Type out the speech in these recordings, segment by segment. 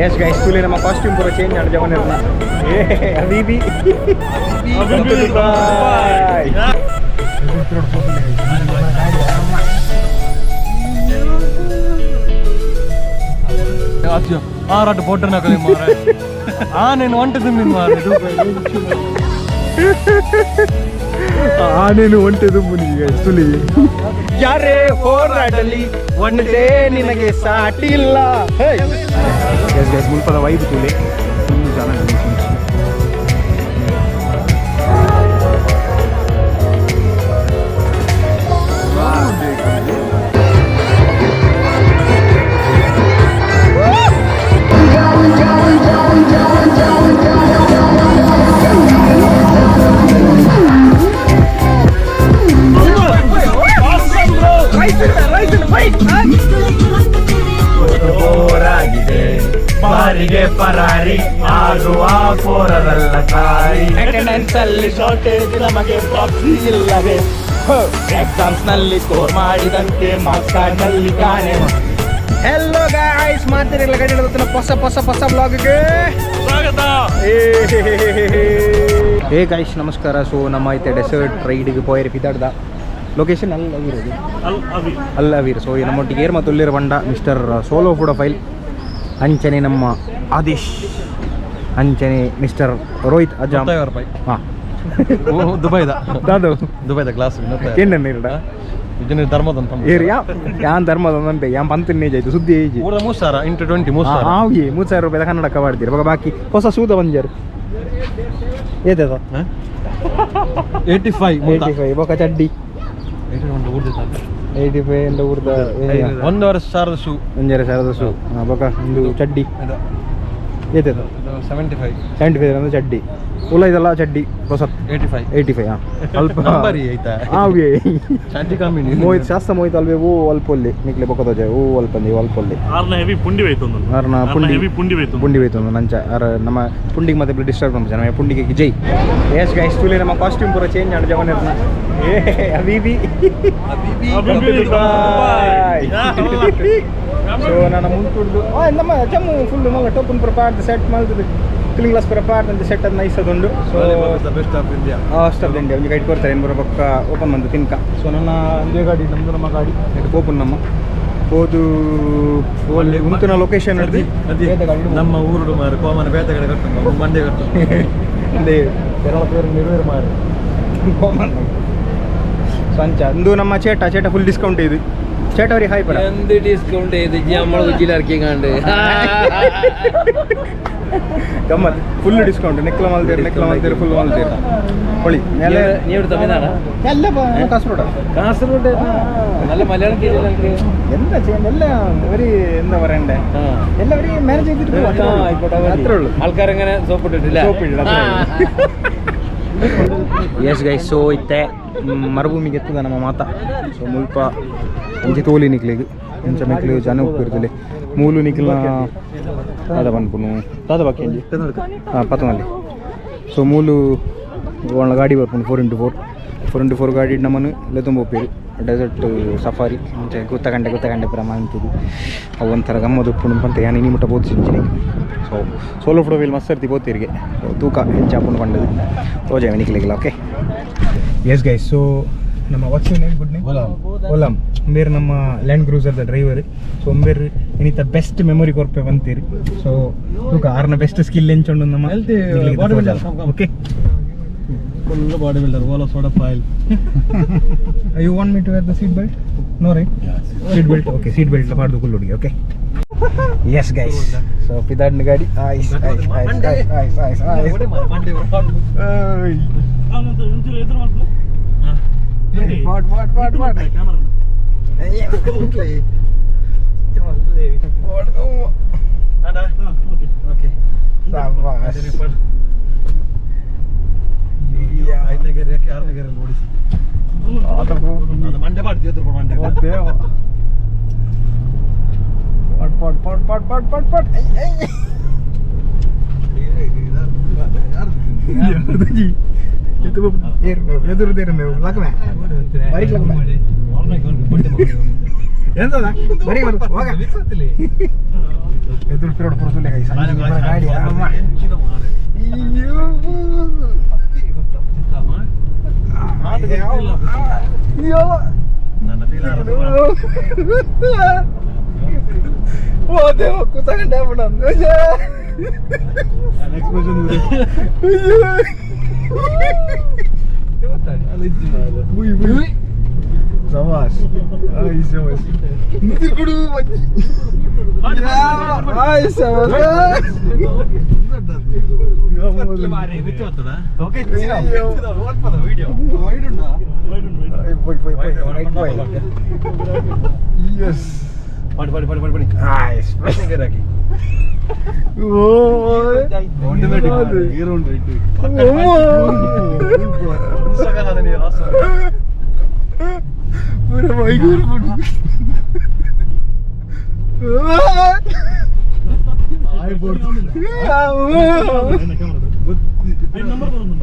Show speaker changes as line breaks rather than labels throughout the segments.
Yes guys, ತುಲಿ ನಮ್ಮ costume ಪೂರ change ಆಂಡ್ ಜವನಿರ್ನ. ಏ ಹಬೀಬಿ, ದುಬೈ.
ಆರಾಟ ಪೋಟರ್ ನಕಲಿ ಮಾರ ಆನೇನು ಒಂಟೆ ಮೀನು ಮಾರ.
ಆನೇನು ಒಂಟೆ ದುಂಬು ತುಲಿ. ಯಾರೇ ಹೋರಾಡಲಿ, ಒಂದೇ ನಿನಗೆ ಸಾಟಿ ಇಲ್ಲ. ಎಸ್ ಗೈಸ್, ಮುಲ್ಪದ ವೈಬ್ ತುಲೆ. ಫುಲ್ ಜನ.
ಬೋರಾಗಿದೆ ಬಾರಿಗೆ ಪರಾರಿ ಆಗುವ ಪೋರರಲ್ಲ ಕಾರಿ.
ಅಟೆಂಡೆನ್ಸ್ ಅಲ್ಲಿ ಶಾರ್ಟೇಜ್ ನಮಗೆ, ಪ್ರಾಕ್ಸಿ ಇಲ್ಲವೇ. ಎಕ್ಸಾಮ್ಸ್ ನಲ್ಲಿ ಸ್ಕೋರ್ ಮಾಡಿದಂತೆ ಮಾರ್ಕ್ಸ್ ಕಾರ್ಡ್ ನಲ್ಲಿ ಕಾಣೆ. ಹೆಲೋ ಗಾಯ್ಸ್, ಮಾತಿರಲ್ಲ ಗಡಿ ಹೊಸ ಹೊಸ ಹೊಸ ಬ್ಲಾಗ್ಗೆ
ಸ್ವಾಗತ.
ಏ ಗಾಯ್ಸ್, ನಮಸ್ಕಾರ. ಸೊ ನಮ್ಮ ಐತೆ ಡೆಸರ್ಟ್ ರೈಡಿಗೆ ಪೋಯರಿ ಪಿದಾಡ್ದ. ಲೊಕೇಶನ್ ಅಲ್ಲ ಇರೋದು.
ಅಲ್ ಅವಿ.
ಅಲ್ಲ ವೀರ್. ಸೊ ನಮ್ಮೊಟ್ಟಿಗೆ ಏರ್ ಮತ್ತು ಉಲ್ಲಿರ ಬಂಡ ಮಿಸ್ಟರ್ ಸೋಲೋ ಫುಡ ಫೈಲ್, ಅಂಚನೆ ನಮ್ಮ ಆದೇಶ್, ಅಂಚನೆ ಮಿಸ್ಟರ್ ರೋಹಿತ್ ಅಜಾಮ್.
ರೂಪಾಯಿ.
ಹಾಂ.
ದುಬೈದ.
ದಾದು?
ದುಬೈದ ಗ್ಲಾಸ್.
ಕೇಂದ್ರ ನೀರ್ಡ.
ಇದನ್ನ ಧರ್ಮದ.
ಏರ್ ಯಾ ಯಾನ್ ಧರ್ಮದ ಅಂತೆ, ಯಾನ್ ಪಂತ ಆಯ್ತು ಸುದ್ದಿ ಏಜಿ.
ಊರ 3000 ಇಂಟು 20 3000.
ಆವಿ 3000 ರೂಪಾಯಿ ಕನ್ನಡಕ ಮಾಡ್ತೀರಿ. ಬೊಕ ಬಾಕಿ ಹೊಸ ಸೂದ ಬಂಜರು ಏತದ?
85.
85. ಬೊಕ ಚಡ್ಡಿ? 85 ಎಂದ ಊರ್ದ.
1500 ಶೂ.
1500 ಶೂ. ಬೊಕ ಒಂದು ಚಡ್ಡಿ ಏತದ?
75.
75 ಅಂದ್ರೆ ಚಡ್ಡಿ ಉಲ್ಲ ಇದೆಲ್ಲ ಚಡ್ಡಿ ಹೊಸ.
85.
85. ಹಾಂ, ಅಲ್ಪ.
ನಂಬರಿ ಆಯ್ತಾ?
ಆವಿ.
ಚಡ್ಡಿ ಕಮ್ಮಿ.
ಮೋಹಿತ್ ಶಾಸ್ತ್ರ ಮೋಹಿತ್ ಅಲ್ವೇ. ಓ ಅಲ್ಪ ಒಲ್ಲಿ ನಿಕ್ಲೆ ಬೊಕದ ಓ ಅಲ್ಪ ಅಂದಿ ಅಲ್ಪ ಒಲ್ಲಿ.
ಆರ್ನ ಹೆವಿ ಪುಂಡಿ ಹೋಯ್ತು.
ಆರ್ನ ಪುಂಡಿ.
ಹೆವಿ ಪುಂಡಿ ಹೋಯ್ತು.
ಪುಂಡಿ ಹೋಯ್ತು ನಂಚ ಅರ ನಮ್ಮ ಪುಂಡಿಗೆ ಮತ್ತೆ ಡಿಸ್ಟರ್ಬ್ ನಮ್ಮ ಜನ ಪುಂಡಿಗೆ ಜೈ. ಎಸ್ ಗೈಸ್, ತುಲಿ ನಮ್ಮ ಕಾಸ್ಟ್ಯೂಮ್ ಪೂರ ಚೇಂಜ್ ಆಂಡ್ ಜವನಿರ್ನ. ಏ ಹಬೀಬಿ, ದುಬೈ. ಸೊ ನನ್ನ ಮುಂತುಡ್ದು ನಮ್ಮ ಜಮ್ಮು ಫುಲ್ ಮಲ್ಲ ಟೋಪನ್ ಪೂರ ಪಾಡ್ದು ಸೆಟ್ ಮಲ್ತದು, ಕೂಲಿಂಗ್ ಗ್ಲಾಸ್ ಪೂರ ಪಾಡ್ದು ಸೆಟ್ ಅದು ನೈಸ್ ಅದುಂಡು. ಸೊ
ಬೆಸ್ಟ್ ಆಫ್ ಇಂಡಿಯಾ.
ಅಷ್ಟು ಆಫ್ ಇಂಡಿಯಾ. ಒಂಜಿ ಗೈಡ್ ಕೊಡ್ತಾರೆ ಏನು ಬರೋ ಪಕ್ಕ ಓಪನ್ ಬಂದು ತಿನ್ಕ. ಸೊ ನನ್ನ ಒಂದೇ ಗಾಡಿ ನಮ್ಮದು, ನಮ್ಮ ಗಾಡಿ ಎಟ್ ಓಪನ್ ನಮ್ಮ ಹೋದು ಉಂತುನ ಲೊಕೇಶನ್.
ನಮ್ಮ ಊರುಡು ಮಾರು ಕೋಮನ ಬೇತೆ ಕಡೆ ಕಟ್ಟು ಮಂಡ್ಯ ಕಟ್ಟು.
ಅದೇ.
ಕೇರಳ ಪೇರು ನಿರ್ವೇರು ಮಾರು.
ಕಾಮನ್. ಸೊ ಅಂಚ ಅಂದು ನಮ್ಮ ಚೇಟ ಚೇಟ ಫುಲ್ ಡಿಸ್ಕೌಂಟ್ ಇದು. ಚೇಟ ಅವ್ರಿಗೆ ಹಾಯ್ ಪಡ.
എന്ത് ഡിസ്കൗണ്ട് ചെയ്ത് നമ്മളെ കൊച്ചിയിലിറക്കിങ്ങാണ്ട്.
ಗಮ್ಮತ್, ಫುಲ್ ಡಿಸ್ಕೌಂಟ್. ನೆಕ್ಲ ಮಲ್ತೇರು, ನೆಕ್ಲ ಮಲ್ತೇರು, ಫುಲ್ ಮಲ್ತೇರು ಹೊಳಿ ಮೇಲೆ.
നീ എവിടെ, തമിഴ്നാടാ?
ಎಲ್ಲ ಕಾಸರಗೋಡ.
കാസർഗോഡ്. നല്ല മലയാളം കേട്ടില്ല എനിക്ക്.
എന്താ ചെയ്യണ്ട, എല്ലാം ഒരു എന്താ പറയണ്ടേ, എല്ലാവരും മാനേജ് ചെയ്തിട്ട് പോവാ, അത്രേ ഉള്ളൂ.
ആയിക്കോട്ടെ, മതി.
അത്രേ ഉള്ളൂ.
ആൾക്കാരങ്ങനെ സോപ്പിട്ടിട്ടില്ല.
സോപ്പ് ഇട്ടില്ല, അത്രേ ഉള്ളൂ. ಎಸ್ ಗೈಸ್, ಸೊ ಇತ್ತೆ ಮರುಭೂಮಿಗೆ ಎತ್ತದ ನಮ್ಮ ಮಾತ. ಸೊ ಮುಲ್ಪ ಒಂಜಿ ತೋಲಿ ನಿಕ್ಲೆಗ್ ಇಂಚ ಮೆಕ್ಲು ಜನ ಉಪ್ಪಿರ್ತಲೆ. ಮೂಲು ನಿಕ್ಲ ದಾದ ಪನ್ಪುನು, ದಾದ ಬಾಕಿ ಒಂಜಿ ಹಾಂ ಪತ್ತನಲ್ಲಿ. ಸೊ ಮೂಲು ಒಣ ಗಾಡಿ ಬರ್ಪುಂಡು, 4x4. 4x4 ಗಾಡಿ ನಮ್ಮನ್ನು ಲೆತ್ತೊಂಬ ಪೋಪೇರು ಡೆಸರ್ಟ್ ಸಫಾರಿ. ಅಂಚೆ ಗುತ್ತಗಂಡೆ ಗುತ್ತಗಂಡೆ ಪೂರ ಮಂತುದು ಅವು ಒಂಥರ ಗಮ್ಮದು ಉಪ್ಪುಂಡು ಪಂತೆ. ಯಾನ್ ಇನಿ ಮುಟ್ಟ ಪೋತು ಇಂಚಿನಿಗೆ. ಸೊ ಸೋಲೋ ಫುಡೋ ವೀಲ್ ಮಸ್ತ್ ಇರ್ತಿ ಪೋತಿರಿಗೆ. ಸೊ ತೂಕ ಹೆಚ್ಚಾಪುಂಡು ಪಂಡದು ತೋಜೆ ನಿಕ್ಲೆಗಿಲ್ಲ. ಓಕೆ, ಎಸ್ ಗೈಸ್, ಸೊ ನಮ್ಮ what's name, good name? Olam. ಬೇರೆ ನಮ್ಮ ಲ್ಯಾಂಡ್ ಕ್ರೂಸರ್ದ ಡ್ರೈವರ್. ಸೊ ಒಂಬೇರು ಏನಿತ್ತ ಬೆಸ್ಟ್ ಮೆಮೊರಿ ಕೊರ್ಪೆ ಬಂತೀರಿ. ಸೊ ತೂಕ ಆರ್ನ ಬೆಸ್ಟ್ ಸ್ಕಿಲ್ ಎಂಚುಂಡು ನಮ್ಮ.
Healthy body builder, come, come.
Okay.
Full body builder Ola soda file.
You want me to wear the seat belt? No, right? Seat belt, okay. Seat belt ಪಾಡ್ದು ಕುಲ್ಲುಡಿಗೆ. Okay, S guys, so ಪಿದಾಡ್ನ ಗಾಡಿ ice ice ice ice ice ice ice.
ಎದುರು ಮಾಡ್ತೀನಿ.
What what what what.
Camera. Okay.
Okay.
ಸಾಬಾಸ್.
ಐದನೇ gear ಯಾಕೆ, ಆರನೇ ಗೇರಲ್ಲಿ ಓಡಿಸಿ. ಅದು ಮಂಡೆ ಮಾಡ್ತೀವಿ, ಎದುರು ಮಂಡೆ.
ಪಟ್ ಪಟ್ ಪಟ್ ಪಟ್ ಪಟ್ ಪಟ್ ಪಟ್. ಎದುರು ಲಕ್ಮೆ ಬರೀಕ್ ಲಕ್ಮೆ ಎಂತದ ಬರೀ ಹೋಗ. ಎದುರು ಪಿರೋಡ್ ಪುರಸುಲೆ ಗೈಸ್ ಗಾಡಿ ಅಮ್ಮ. ಅಯ್ಯೋ. ಅಯ್ಯೋ. ಓ ದೇವ ಕೂತಗಂಡೆ ಅಯ್ಯೋ. ಸಮಾಸ್ ಆಯ್ ಸಮಾಸ್ ನಿಂತಿರ್ಕೊಡು. ಆಯ್ ಸಮಾಸ್. Yes.
ಪಡಿ ಪಡಿ ಪಡಿ ಪಡಿ ಪಡಿ.
ಆಯ್ಸ್. ಓ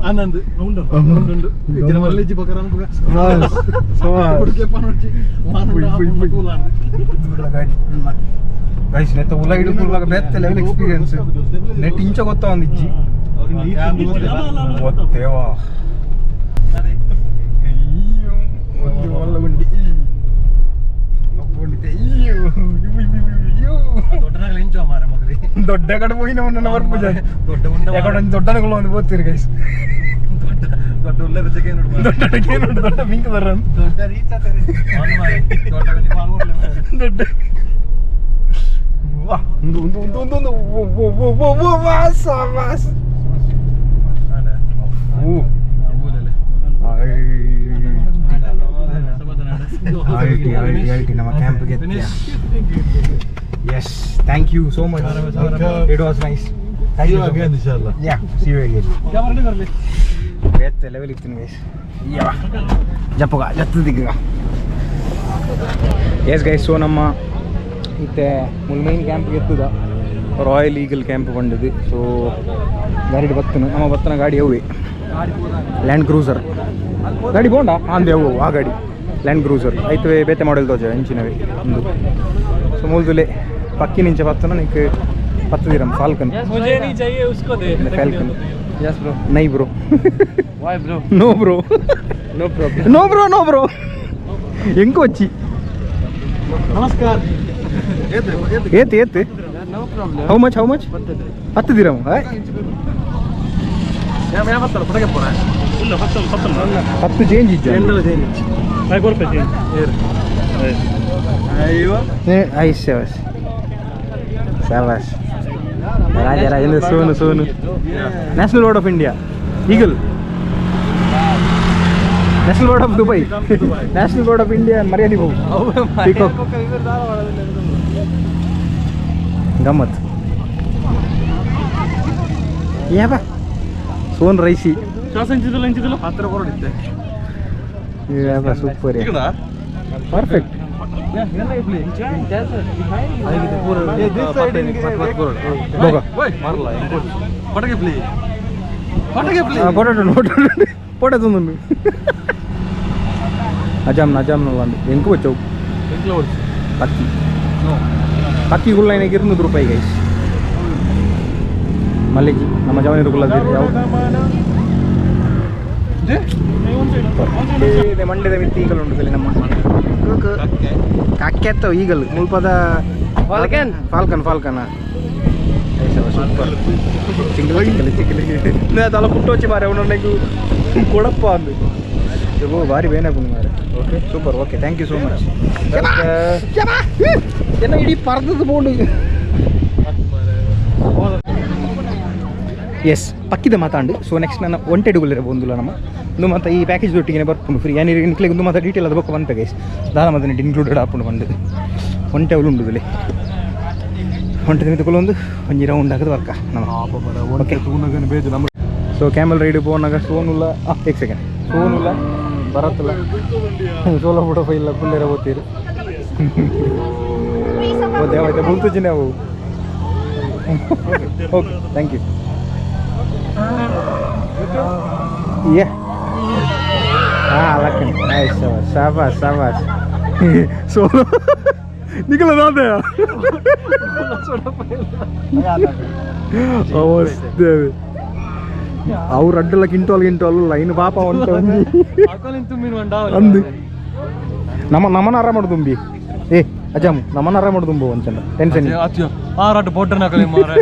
ಆನಂದ್
ಗೈಸ್ ನೆತ್ತ ಉಲೈಡು ಕುಲ್ವಾಗ ಬೆತ್ತ level experience net ಇಂಚ ಗೊತ್ತಾ ಒಂದಿಜ್ಜಿ ಗೊತ್ತೇವಾ. ಅಯ್ಯೋ ಒಂದು ಮಲ್ಲ ಗುಂಡಿ ದೊಡ್ಡ ಕಡೆ ಹೋಗಿ ನನ್ನ ಬರ್ಪುಜ ದೊಡ್ಡ ದೊಡ್ಡನಗಳು ಒಂದು ಬೋತೀರಿ ಗೈಸ್.
ದೊಡ್ಡ ದೊಡ್ಡ ಉಲ್ಲ
ದೊಡ್ಡ ದೊಡ್ಡ ಮಿಂಕ್ ಬರ್ರ
ದೊಡ್ಡ ರೀಚ್
ದೊಡ್ಡ ವಾ ಒಂದು ಒಂದು ಒಂದು ಒಂದು ಒಂದು ಓ ಓ ಓ ಓ ಓ ವಾಸ್ ವಾಸ್ ಓ ಆಲ್ಟಿ ಆಲ್ಟಿ ಆಲ್ಟಿ ನಮ್ಮ ಕ್ಯಾಂಪ್ಗೆ. Yes, thank you so much. It was nice.
Thank you again inshallah.
Yeah, see you again. ಬೇತ್ತೆ level ಇತ್ತು ಗೈಸ್. ಯಾ ಜಪ್ಪಗ ಜತ್ತದಿಗ್ಗ. S guys, so ನಮ್ಮ ಇತ್ತೆ ಮುಲ್ ಮೈನ್ ಕ್ಯಾಂಪ್ಗೆ ಎತ್ತದ royal eagle camp ಬಂದಿದ್ದು. ಸೊ ಗಾಡಿ ಬತ್ತನ ನಮ್ಮ ಬತ್ತನ ಗಾಡಿ ಅವೆ ಲ್ಯಾಂಡ್ ಕ್ರೂಸರ್ ಗಾಡಿ ಬೋಂಡ ಅಂದೆ ಅವು ಆ ಗಾಡಿ ಲ್ಯಾಂಡ್ ಕ್ರೂಸರ್ ಐತವೆ ಬೇತೆ ಮಾಡೆಲ್ ದೋಜ ಇಂಚಿನವೇ ಒಂದು. ಸೊ ಮೂಲ್ದುಲೆ ಪಕ್ಕಿ ನಿಂಚೆ ಬತ್ತನ ನಿಕ್ ಪತ್ತು ದಿರಂ ಫಾಲ್ಕನ್.
ಮುಜೆ ನೀ ಚಾಹಿಯೆ ಉಸ್ಕೋ they.
Falcon.
Yes bro.
ನೈ bro.
Why bro?
No bro.
No problem.
No bro, no bro. ಎಂಕು ವಚ್ಚಿ.
ನಮಸ್ಕಾರ.
ಏತ್ ಏತ್.
No problem.
How much, how much? 10 dirham. 10 change ಇಜ್ಜ. ಐಸ್ ಶಬಾಸ್ ಶಬಾಸ್ ರಾಜ ರಾಜ Sonu Sonu. National bird of India eagle, national bird of Dubai, national bird of India ಮರ್ಯಾದೆ ಹೋಗು ಪಿಕಾಕ್ ಗಮ್ಮತ್. ಯಾಪ ಸೋನ್ ರೈಸಿ ಯಾಪ ಸೂಪರ್ ಪರ್ಫೆಕ್ಟ್. ಹೋಗ ಪೊಟೆಟೊ ಪೊಟೆಟೊ ಅಜಾಮ್ನ ಅಜಾಮ್ನ ಒಂದು ಎಂಕು వచ్చావు ಪಕ್ಕಿ ಪಕ್ಕಿ ಗುಳ್ಳ 200 ರೂಪಾಯಿ ಗೈಸ್. ಮಲ್ಲಿಜಿ ನಮ್ಮ ಜವನಿರು ಗುಳ್ಳ ಯಾವ ಮಂಡ್ಯದ ಮಿತ್ತಿ ಈಗಲ್ ಉಂಟು ನಮ್ಮ ಕಕ್ಕೆತ್ತ ಈಗಲ್ ಮುಲ್ಪದ
Falcon.
Falcon Falcon super ಚಿಂಗಲಿ ಚಿಂಗಲಿ ಚಿಂಗಲಿ ತಲ ಪುಟ್ಟೋಚಿ ಮಾರೆ ಅವನು ನನಗೆ ಕೊಡಪ್ಪ ಅಂದು ಓ ಭಾರಿ ಬೇನಾಪುಂಡು ಮಾರೆ. Okay super okay thank you so much. ಎಲ್ಲ ಇಡೀ ಪರ್ದದ ಬೋಂಡು. ಎಸ್ ಪಕ್ಕಿದ ಮಾತಾಂಡು. ಸೊ ನೆಕ್ಸ್ಟ್ ನನ್ನ ಒಂಟೆಡುಗುಲಿರ ಬಂದುಲ್ಲ ನಮ್ಮ ಒಂದು ಮತ್ತು ಈ ಪ್ಯಾಕೇಜ್ ಒಟ್ಟಿಗೆ ಬರ್ಪುಂಡು ಫ್ರೀ ಯಾನಿ ನಿಕ್ಲೆಗ್ ಒಂದು ಮಾತ ಡೀಟೇಲ್ ಅದು ಬೊಕ್ಕ ಬಂತ ಗೈಸ್. ದಾದ ಮಾತ ಇನ್ಕ್ಲೂಡೆಡ್ ಆಪುಂಡು ಬಂದು ಒಂಟೆ ಅವಳು ಉಂಡುದಿಲ್ಲ ಒಂಟೆ ನಿಮಿತ್ತ ಒಂದು ಒಂಜಿ ರೌಂಡ್ ಹಾಕದ ವರ್ಕ ನಮ್ಮ. Okay so camel ride ಪೋನಾಗ ಸೋನುಲ್ಲ ಏಕ್ ಸೆಕೆಂಡ್ ಸೋನುಲ್ಲ ಬರತ್ತಲ್ಲ ಸೋಲೋ ಫೋಟೋ ಫೈಲ್ಲ ಕುಲ್ಲೇರ ಹೋಗ್ತೀರಿ ಓ ಬುಲ್ತುಜಿನ ಅವು. Okay thank you. Yeah. Ah, Lakkan nice ಶಾಬಾಸ್ ಶಾಬಾಸ್. Sonu ನಿಕಲ ದಾದ ಅವಸ್ಥೆ ಅವ್ರು ಅಡ್ಡಲ್ಲ ಕಿಂಟೋಲ್ ಗಿಂಟೋಲ್ ಲೈನ್ ಪಾಪ ಉಂಟು ಅಂದು ನಮ್ಮ ನಮ್ಮನ ಆರಾಮ ಮಾಡು ತುಂಬಿ ಏ ಅಜಾಮು ನಮ್ಮನ ಆರಾಮ ಮಾಡು ತುಂಬು ಒಂಚಂಡ ಟೆನ್ಷನ್
ಆರಾಟ ಬೊಡ್ಡನ ಕಲಿ ಮಾರೆ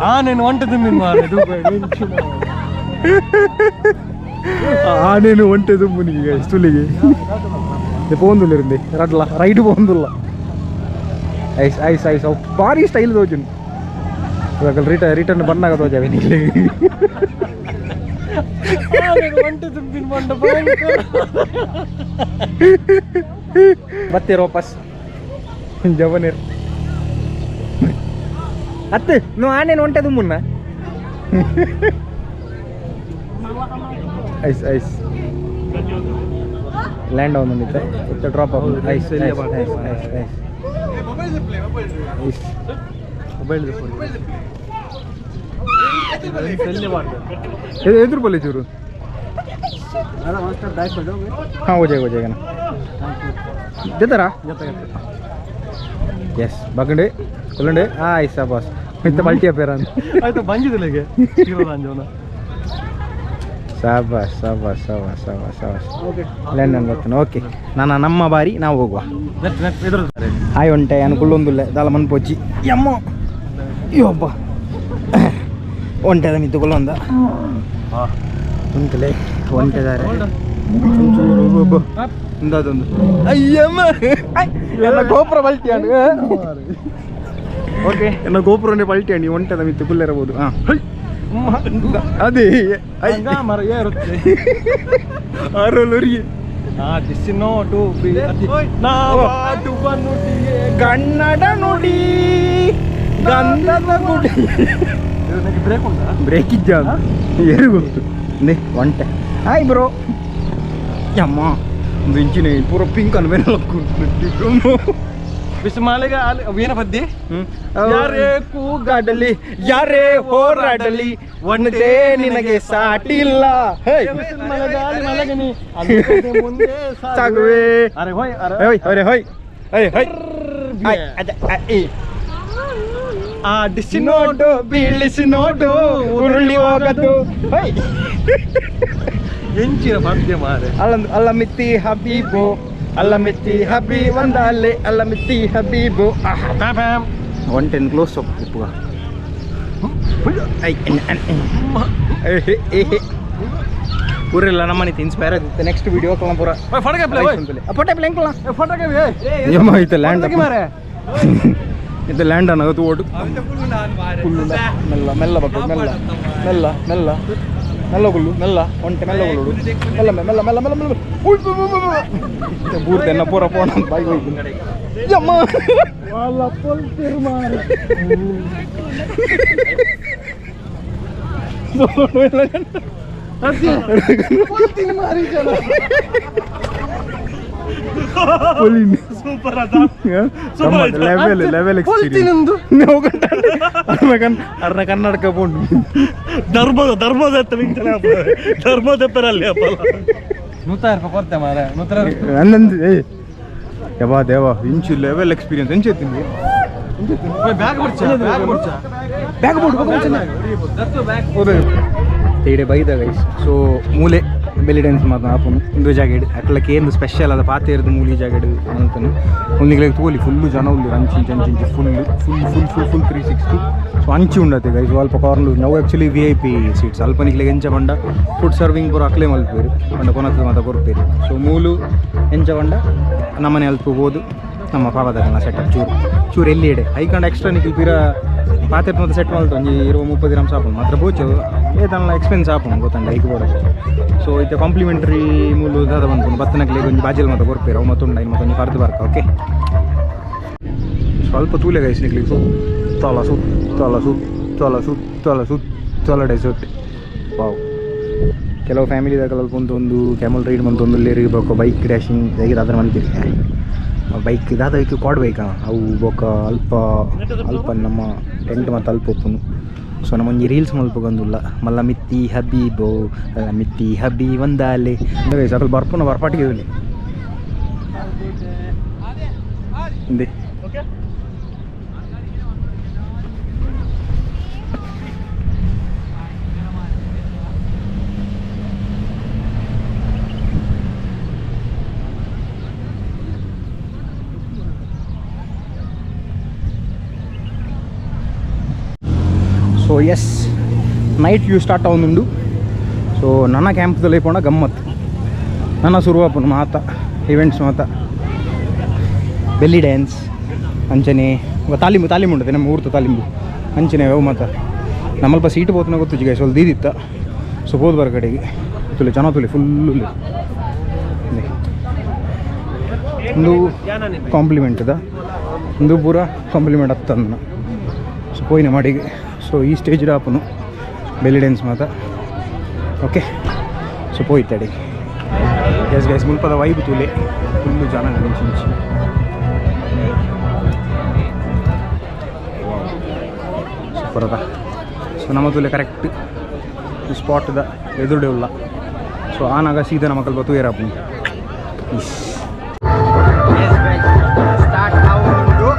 ಆ ನೀನು ಒಂಟೆ ತುಂಬಿನ ಮಾರೆ
ಆನೇನು ಒಂಟೆ ತುಂಬು ನಿಮಗೆ ಸುಲಿಗೆ ಪೋಂದುಲ್ಲ ರಡ್ಲ ರೈಡ್ ಪೋಂದುಲ್ಲ ಐಸ್ ಐಸ್ ಐಸ್ ಅವು ಭಾರಿ ಸ್ಟೈಲ್ ತೋಜುನು ಇವಾಗ ರಿಟರ್ನ್ ಬನ್ನಾಗ ತೋಜಾವೆ ನಿಮಗೆ
ಒಂಟೆ ತುಂಬಿನ ಮಂಡ
ಬತ್ತೀರ ವಾಪಸ್ ಜವನೇರ್ ಅತ್ತು ನೀವು ಆನೇನು ಒಂಟೆ ತುಂಬುನ್ನ ಐಸ್ ಐಸ್ ಲ್ಯಾಂಡ್ ಅವನೊಂದಿತ್ತೆ ಇತ್ತು ಡ್ರಾಪ್ ಆಗಿ ice ice ice ice ice ice
mobile
ಎದುರು बोले चूरू हाँ हो जाएगा, हो जाएगा ना देता ಎಸ್ ಬಗ್ಗಂಡೆ ಕೊಲ್ಲಂಡೆ ಆಯ್ತು ಸಾಬಾಸ್ ಇಂತ ಪಲ್ಟಿ ಅಪೇರ
ಆಯ್ತು ಬಂಜಿದಿಲ್ಲ
ಸಾಬಾಸ್ ಸಾಬಾಸ್ ಸಾಬಾಸ್ ಸಾಬಾಸ್ ಸಾಬಾಸ್ ಲ್ಯಾಂಡ್ ಬರ್ತಾನೆ. ಓಕೆ ನಾನು ನಮ್ಮ ಬಾರಿ ನಾವು ಹೋಗುವ. ಹಾಯ್ ಒಂಟೆ ನಾನು ಕುಳ್ಳೊಂದುಲ್ಲೆ ದಾಲ ಮನ್ಪೋಚಿ ಯಮ್ಮ ಅಯ್ಯೋ ಒಂಟೆದ ಮಿತ್ತು ಕುಳ್ಳೊಂದ ಉಂಟಲೆ ಒಂಟೆದಾರೆ ಒಂದಾದೊಂದು ಅಯ್ಯಮ್ಮ ಎಲ್ಲ ಗೋಪುರ ಪಲ್ಟಿ ಅಣ್ಣ. ಓಕೆ ಎಲ್ಲ ಗೋಪುರನೇ ಪಲ್ಟಿ ಅಣ್ಣಿ ಒಂಟೆದ ಮಿತ್ತು ಕುಳ್ಳಿರಬಹುದು. ಹಾಂ ಅದೇ ಕನ್ನಡ ನುಡಿ ಗಂಧದ ಗುಡಿ ಬ್ರೇಕ್ ಇದ್ದ ಏನು ಗೊತ್ತು ಒಂಟೆ. ಹಾಯ್ ಬ್ರೋ ಅಮ್ಮ ಒಂದು ಇಂಚಿನ ಪೂರ ಪಿಂಕ್ ಅನ್ನು ಮೇಲೆ ಯಾರೇ ಕೂಗಾಡಲಿ ಯಾರೇ ಹೋರಾಡಲಿ ಒಂದೇ ನಿನಗೆ ಸಾಟಿ ಇಲ್ಲ. ಸಾಗುವೆ ಅರೆ ಹೊಯ್ ಹೊಯ್ ಆಡಿಸಿ ನೋಡು ಬೀಳಿಸಿ ನೋಡು ಉರುಳಿ ಹೋಗದು.
ಎಂಚಿನ ಪದ್ಯ ಮಾರೆ.
ಅಲ್ಲ ಮಿತ್ತಿ ಹಬೀಬು ಅಲ್ಲ ಮಿತ್ತಿ ಹಬಿ ಒಂದಲ್ಲೇ ಅಲ್ಲ ಮಿತ್ತಿ ಹಬೀಬು. 110 ಕ್ಲೋಸ್ ಅಪ್ ಇಪ್ಪುಗ. ಪೂರೆಲ್ಲ ನಮ್ಮನೆ ಇನ್ಸ್ಪೈರ್ ಆಗಿತ್ತು. ನೆಕ್ಸ್ಟ್ ವಿಡಿಯೋ ಪೂರ ಫೋಟೋ ಲ್ಯಾಂಡ್ ಇದು ಲ್ಯಾಂಡ್ ಅನ್ನೋದು ಓಡು ಮೆಲ್ಲ ಮೆಲ್ಲ ಬಗ್ಗು ಮೆಲ್ಲ ಮೆಲ್ಲ ಮೆಲ್ಲ ಮೆಲ್ಲ ಗುಲ್ಲು ಮೆಲ್ಲ ಒಂಟೆ ಮೆಲ್ಲ ಗುಲ್ಲು ಮೆಲ್ಲ ಮೆಲ್ಲ ಮೆಲ್ಲ ಮೆಲ್ಲ ಮೆಲ್ಲ ಪೂರ್ತಿ ಎನ್ನ ಪೂರ ಪೋಣ ಬಾಯಿ ಹೋಯ್ತು. Level level experience ಅರ್ನ ಕನ್ನಡಕ ಪೋಂಡು
ಧರ್ಮದ ಧರ್ಮದ ಧರ್ಮದ
ನೂತಾಯಿರ ಕೊರ್ತೆ ಮಾರೆ
ನಂದು ಏ ಯವಾ ದೇವಾ ಇಂಚು ಲೆವೆಲ್ ಎಕ್ಸ್ಪೀರಿಯನ್ಸ್ ಎಂಚು ಎತ್ತಿಂದು
ಬ್ಯಾಗ್
ಬ್ಯಾಗ್ ಬೋರ್ಡ್ ಇಡೆ ಬೈದ ಗೈಸ್. ಸೊ ಮೂಲೆ ಬೆಲಿ ಡ್ಯಾನ್ಸ್ ಮಾತ್ರ ಆಪುನು ಇಂದು ಜಾಗೆಡ್ ಅಕ್ಲಕ್ಕೆ ಏನು ಸ್ಪೆಷಲ್ ಅದ ಪಾತೆ ಇರೋದು ಮೂಲಿ ಜಾಗೆಡ್ ಅಂತನು ಒಂದಿಗೆ ತೋಲಿ ಫುಲ್ಲು ಜನ ಉಳ್ಳಿ ಅಂಚು ಇಂಚು ಅಂಚು ಇಂಚು full full full full full 360. So ಅಂಚು ಉಂಡತೆ ಗೈಸ್ ಅಲ್ಪ ಕಾರ್ನರ್ ನಾವು ಆ್ಯಕ್ಚುಲಿ VIP seats ಅಲ್ಪ ನಿಕ್ಲೆಗ್ ಎಂಚ ಬಂಡ ಫುಡ್ ಸರ್ವಿಂಗ್ ಪೂರ ಅಕ್ಲೆ ಮಲ್ಪೇರು ಬಂಡ ಕೊನಕ್ ಮಾತ ಕೊರ್ಪೇರು. ಸೊ ಮೂಲು ಎಂಚ ಬಂಡ ನಮ್ಮನೆ ಅಲ್ಪ ಹೋದು ನಮ್ಮ ಪಾಪದ ಸೆಟಪ್ ಚೂರು ಚೂರು ಎಲ್ಲಿ ಇಡೆ ಐಕಂಡ ಎಕ್ಸ್ಟ್ರಾ ನಿಕ್ಲು ಪಿರ ಪಾತೆ ಮತ್ತೆ ಸೆಟ್ ಮಲ್ತು ಒಂಜಿ 20-30 ದಿನ ಸಾಪುಂಡು ಮಾತ್ರ ಬೋಚು ಏತನ ಎಕ್ಸ್ಪೆನ್ಸ್ ಆಪುಂಡು ಗೊತ್ತಂಡ ಐಕ್ ಬೋಡ. ಸೊ ಇತ್ತೆ ಕಾಂಪ್ಲಿಮೆಂಟ್ರಿ ಮೂಲು ದಾದ ಬಂತು ಬತ್ತನಕ್ಲೆ ಒಂಜಿ ಬಾಜಿಲ್ ಮಾತ ಕೊರ್ಪೇರು ಅವು ಮತ್ತುಂಡ ಇನ್ನು ಮತ್ತೊಂಜಿ ಕರ್ದು ಬರ್ಕ. ಓಕೆ ಸ್ವಲ್ಪ ತೂಲೆ ಗೈಸ್ ನಿಕ್ಲಿಗೆ ಸುತ್ತಲ ಸುತ್ತಲ ಸುತ್ತಲ ಸುತ್ತಲ ಸುತ್ತಲ ಡೆಸರ್ಟ್. ವಾವ್ ಕೆಲವು ಫ್ಯಾಮಿಲಿ ದಾಖಲ ಒಂದು ಕ್ಯಾಮಲ್ ರೈಡ್ ಮಂತೊಂದು ಲೇರಿಗೆ ಬೇಕು ಬೈಕ್ ಡ್ಯಾಶಿಂಗ್ ಹೇಗೆ ಅದರ ಮನ್ಪಿರಿ ಬೈಕ್ ಇದಾದ ಬೈಕ್ ಕ್ವಾಡ್ ಬೈಕ್ ಅವು ಬೊಕ್ಕ ಅಲ್ಪ ಅಲ್ಪ ನಮ್ಮ ಟೆಂಟ್ ಮತ್ತು ಅಲ್ಪ ಒಪ್ಪುನು. ಸೊ ನಮ್ಮೊಂಜಿ ರೀಲ್ಸ್ ಮಲ್ಪಗೊಂದುಲ್ಲ ಮಲ್ಲ ಮಿತ್ತಿ ಹಬೀಬೋ ಅಲ್ಲ ಮಿತ್ತಿ ಹಬಿ ಒಂದಾಲೆ ಅಂದರೆ ಅದ್ರ ಬರ್ಪುನ ಬರ್ಪಾಟಿಗೆ ಇಲ್ಲಿ. ಇಂದೆ so yes night view start ಆವೊಂದುಂಡು so ನನ್ನ ಕ್ಯಾಂಪ್ದಲ್ಲಿ ಪೋಂಡ ಗಮ್ಮತ್ ನನ್ನ ಸುರುವಾಪುನು ಮಾತ ಇವೆಂಟ್ಸ್ ಮಾತ ಬೆಲ್ಲಿ ಡ್ಯಾನ್ಸ್ ಅಂಚನೆ ತಾಲಿಂಬು ತಾಲಿಂಬು ಉಂಟು ನಮ್ಮ ಊರ್ತ ತಾಲಿಂಬು ಅಂಚನೆ ಅವು ಮಾತ ನಮ್ಮಲ್ಪ ಸೀಟ್ ಪೋತನ ಗೊತ್ತು ಗೈಸ್ ಸ್ವಲ್ಪ ದೀದಿತ್ತ ಸೊ ಪೋದು ಬರ ಕಡೆಗೆ ತುಲೆ ಜನ ತುಲೆ ಫುಲ್ಲು ಒಂದು ಕಾಂಪ್ಲಿಮೆಂಟ್ ಇದ ಒಂದು ಪೂರ ಕಾಂಪ್ಲಿಮೆಂಟ್ ಅತ್ತಂದ ಸೊ ಪೋಯಿನ ಮಾಡಿಗೆ ಸೊ ಈ ಸ್ಟೇಜ್ ಆಪುನು ಬೆಲ್ಲಿ ಡ್ಯಾನ್ಸ್ ಮಾತ ಓಕೆ ಸೊ ಪೋಯ್ತಾಡಿ ಎಸ್ ಗೈಸ್ ಮುಲ್ಪದ ವೈಬ್ ತೂಲೆ ಫುಲ್ಲು ಜನ ಇಂಚಿ ಸೂಪರ್ ಅದ ಸೊ ನಮ್ಮ ತೂಲೆ ಕರೆಕ್ಟ್ ಸ್ಪಾಟ್ದ ಎದುರುಡೆ ಉಲ್ಲ ಸೊ ಆನಾಗ ಸೀದಾ ನಮ್ಮ ಕಲ್ಪ ತೂಯರಾಪುನು ಸ್ಟಾರ್ಟ್ ಆವೊಂದುಂಡು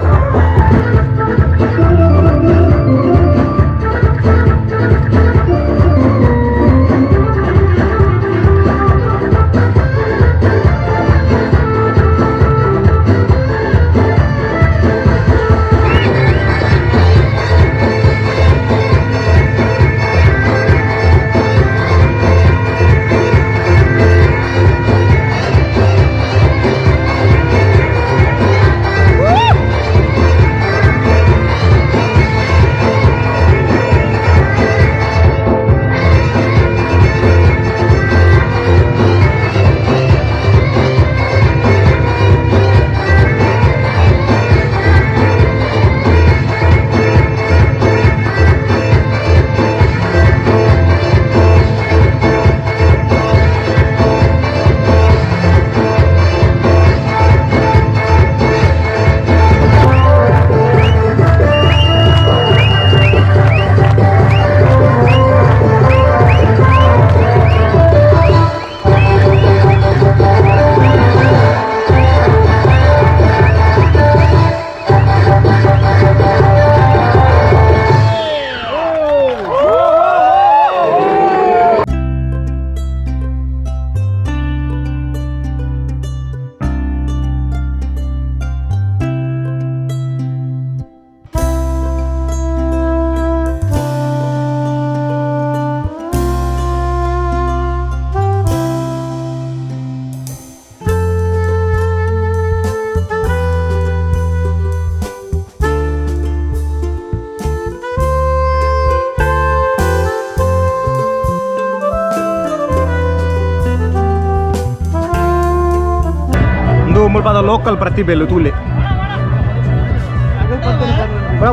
ಮುಲ್ಪದ ಲೋಕಲ್ ಪ್ರತಿಭೆಲು ತೂಲೆ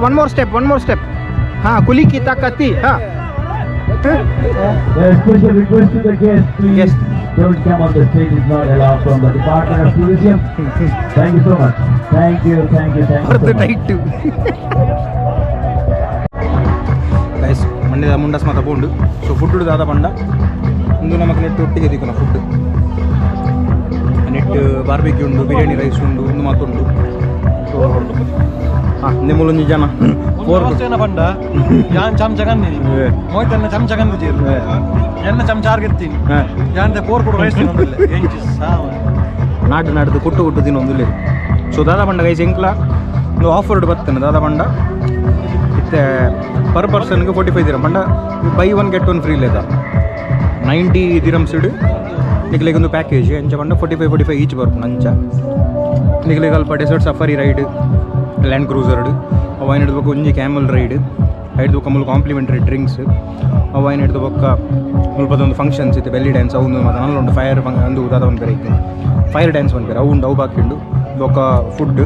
one more step one more step ಹಾಂ ಕುಲಿಕಿ ತಾಕತ್ತಿ ಹಾಂ
Special request to the guests, please
Yes.
Don't come on the stage, it's not allowed from the Department of Tourism. Thank you so much. Thank you, thank you, thank you so much.
Tight guys ಮಂಡ್ಯದ ಮುಂಡಸ್ ಮಾತ ಪೋಂಡು so food ದಾದ ಪಂಡ ಇಂದು ನಮಕ್ ನೆಟ್ ಒಟ್ಟಿಗೆ ತಿಕ್ಕುನ food net barbecue ಉಂಡು ಬಿರಿಯಾನಿ ರೈಸ್ ಉಂಡು ಒಂದು ಮಾತುಂಡು ಸೊ ಹಾಂ ನಿಮ್ಮಲೊಂಜಿ ಜನ ಫೋರ್
ಪಂಡ ಯಾನ್ ಚಮಚ ಕಂದಿನಿ ಮೋಯ್ತನ್ನ ಚಮಚ ಕಂದಿದ್ದೀರು ಎನ್ನ ಚಮಚ ಆರ್ಗೆತ್ತೀನಿ ಯಾನ್ ಪೋರ್ ಕೂಡ ರೈಸ್ ತಿನ್ನೊಂದಿಲ್ಲ ಎಂಚಿ ಸಾವ
ನಾಡು ನಾಡ್ದು ಕೊಟ್ಟು ಕೊಟ್ಟು ತಿನ್ನೊಂದಿಲ್ಲ ಸೊ ದಾದಾ ಪಂಡ ಗೈಸ್ ಎಂಕ್ಲ ಒಂದು ಆಫರ್ ಬರ್ತೇನೆ ದಾದಾ ಪಂಡ ಇತ್ತೆ ಪರ್ ಪರ್ಸನ್ಗೆ 45 ದಿರಮ್ ಪಂಡ buy one get one free ಲೇದ 90 dirhams ಇಡು ನಿಕ್ಲೆಗ್ ಒಂದು ಪ್ಯಾಕೇಜ್ ಎಂಚ ಪಂಡ 45 45 ಈಚ್ ಬರ್ಪುಂಡು ಅಂಚ ನಿಕ್ಲೆಗ್ ಅಲ್ಪ dessert safari ride land ಕ್ರೂಸರ್ಡ್ ಅವು ಐನ್ ಹಿಡ್ದು ಬೊಕ್ಕ ಒಂಜಿ ಕ್ಯಾಮಲ್ ರೈಡ್ ಐಡ್ದು ಬೊಕ್ಕ ಮುಲ್ಪ ಕಾಂಪ್ಲಿಮೆಂಟರಿ ಡ್ರಿಂಕ್ಸ್ ಅವು ಐನ್ ಹಿಡ್ದು ಬೊಕ್ಕ ಮುಲ್ಪದೊಂದು ಫಂಕ್ಷನ್ಸ್ ಇತ್ತು ಬೆಲ್ಲಿ ಡ್ಯಾನ್ಸ್ ಅವು ಮತ್ತು ನಲ್ಲ ಉಂಟು ಫೈರ್ ಅಂದು ದಾದ ಒಂದು ಬೇರೆ ಇತ್ತು ಫೈರ್ ಡ್ಯಾನ್ಸ್ ಪನ್ಪೆರ್ ಅವು ಉಂಡು ಅವು ಬಾಕಿ ಉಂಡು ಬೊಕ್ಕ ಫುಡ್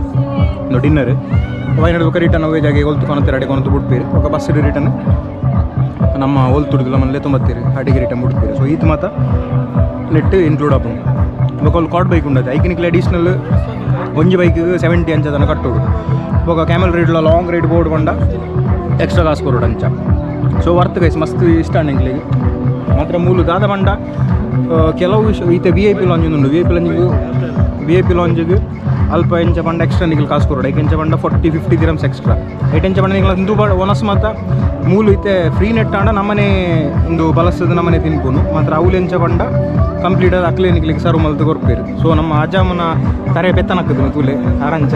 ಒಂದು ಡಿನ್ನರ್ ಅವು ಐನ್ ಹಿಡ್ದು ಬೊಕ್ಕ ರಿಟರ್ನ್ ಅವೇ ಜಾಗೆ ಒಲ್ತು ಕೊನತ್ತೀರ ಅಡೆ ಕೊನತು ಬಿಡ್ಪೀರಿ ಬೊಕ್ಕ ಬಸ್ ರಿಟರ್ನ್ ನಮ್ಮ ಒಲ್ತುಡುದಿಲ್ಲ ಮನೇಲೆ ತುಂಬತ್ತೀರಿ ಅಡಿಗೆ ರಿಟರ್ನ್ ಬಿಡ್ತೀರಿ ಸೊ ಈತ ಮಾತ ನೆಟ್ ಇನ್ಕ್ಲೂಡ್ ಆಪುಂಡು ಬೊಕ್ಕ ಅಲ್ಲಿ ಕಾಟ್ ಬೈಕ್ ಉಂಡದು ಐಕಿನಿಕ್ಲೆ ಅಡಿಷ್ನಲ್ ಒಂಜಿ ಬೈಕ್ 70 ಅಂಚ ತನಕ ಕಟ್ಟೋಡು ಬೊಕ್ಕ ಕ್ಯಾಮಲ್ ರೈಡ್ಲ long ride board ಪಂಡ ಎಕ್ಸ್ಟ್ರಾ ಕಾಸು ಕೊರಡು ಅಂಚ so worth guys ಮಸ್ತ್ ಇಷ್ಟ ಎಂಕ್ಲೆಗ್ ಮಾತ್ರ ಮೂಲು ದಾದ ಪಂಡ ಕೆಲವು ಈತೆ V I P lounge ಉಂಡು V I P ಲಾಂಜಿಗೆ V I P ಲಾಂಜಿಗೆ ಅಲ್ಪ ಎಂಚ ಪಂಡ ಎಕ್ಸ್ಟ್ರಾ ನಿಕಲ್ ಕಾಸು ಕೊರೊಡು ಐಕ್ ಎಂಚ ಪಂಡ 40-50 ದಿರಮ್ಸ್ ಎಕ್ಸ್ಟ್ರಾ ಐಟ್ ಎಂಚ ಪಂಡ ನಿಕಲ್ ಇಂದು ಒನಸ್ ಮಾತ ಮೂಲು ಇತ್ತೆ ಫ್ರೀ ನೆಟ್ ಆಂಡ ನಮ್ಮನೆ ಇಂದು ಬಲಸದ ನಮ್ಮನೆ ತಿನ್ಪುನು ಮಾತ್ರ ಅವುಲು ಎಂಚ ಪಂಡ ಕಂಪ್ಲೀಟ್ ಆದ ಅಕ್ಲೆ ನಿಕ್ಲಿಗೆ ಸರ್ವ್ ಮಲ್ತ್ ಕೊರ್ಪೇರು. ಸೊ ನಮ್ಮ ಅಜ್ಜಮ್ಮನ ತರೆ ಪೆತ್ತನಕ್ಕದು ತೂಲೆ ಅರಂಚ